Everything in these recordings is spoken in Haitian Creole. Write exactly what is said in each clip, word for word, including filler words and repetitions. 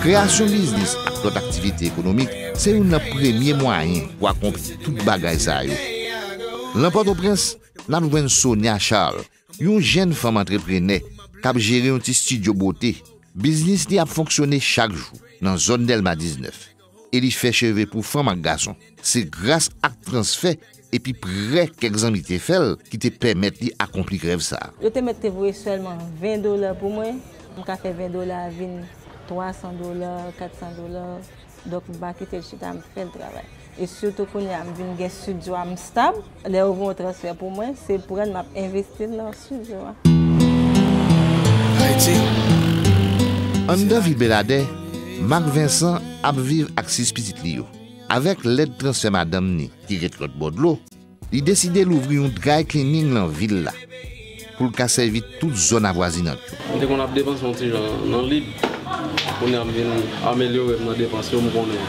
Kreyasyon biznis ak lòt aktivite ekonomik se youn nan premye mwayen pou akonpli tout bagay sa yo. Lan Pòtoprens, n ap jwenn Sonia Charles, yon jèn fanm antreprenè k ap jere yon ti estidyo bote. Biznis li ap fonksyone chak jou nan zòn Dèlma diznèf, e li fè cheve pou fanm ak gason. Se gras ak transfè epi prè kèk zanmi te fè l ki te pèmèt li akonpli rèv sa a. Yo te mèt te voye sèlman ven dola pou mwen. M ka fè ven dola a vin twa san dola, kat san dola. Donk, m pa kite l chita, m fè l travay. E sitou kounye a, m vin gen estidyo a, m stab. Lè yo voye yon transfè pou mwen, se pran l, m ap envesti l nan estidyo a. Anndan vil Beladè, Marc Vincent ap viv ak sis pitit li yo. Avèk lèd transfè madanm ni ki ret lòt bò dlo, li deside louvri yon dry cleaning nan vil la pou l ka sèvi tout zòn avwazinant yo. M te konn ap depanse yon ti jan nan lib. Kounye a m vin amelyore m nan depans yo, m konnen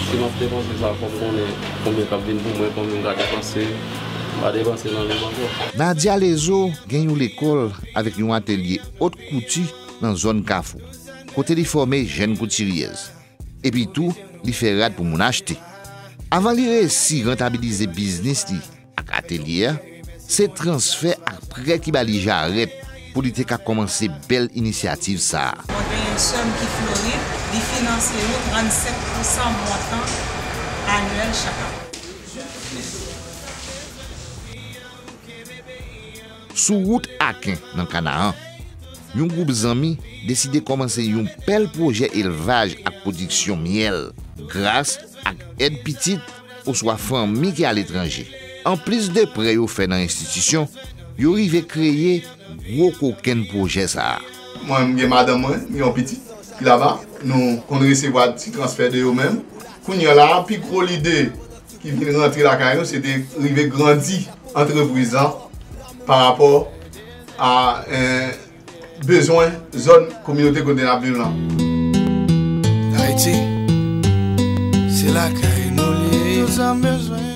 si m ap depanse sa, fò m konnen konbyen k ap vin pou mwen, konbyen m ka depanse. M pa depanse nan lib ankò. Nadia Lezo gen yon lekòl avèk yon atelye wot kouti nan zòn Kafou, kote li fòme jèn koutiryèz. Epi tou, li fè rad pou moun achte. Avan li reyisi rantabilize biznis li ak atelye a, se transfè ak prè ki ba li jarèt pou li te ka kòmanse bèl inisyativ sa a. Mwen gen yon sè m ki Florid, li finanse nou trannsenk pousan montan anyèl chak ane. Sou wout Aken, nan Kanaan, yon gwoup zanmi deside kòmanse yon bèl pwojè elvaj ak pwodiksyon myèl gras ak èd pitit oswa fanmi ki aletranje. Anplis de prè yo fè nan enstitisyon, yo rive kreye gwo kokenn pwojè sa a. Mwen, m gen madanm mwen, m gen yon pitit ki laba. Nou konn resevwa ti transfè de yo menm. Kounye a la, pi gwo lide ki vin rantre lakay nou, se te rive grandi antrepriz lan pa rapò a, eh, bezwen zòn kominote kote n ap viv lan. Ayiti, se lakay nou li ye.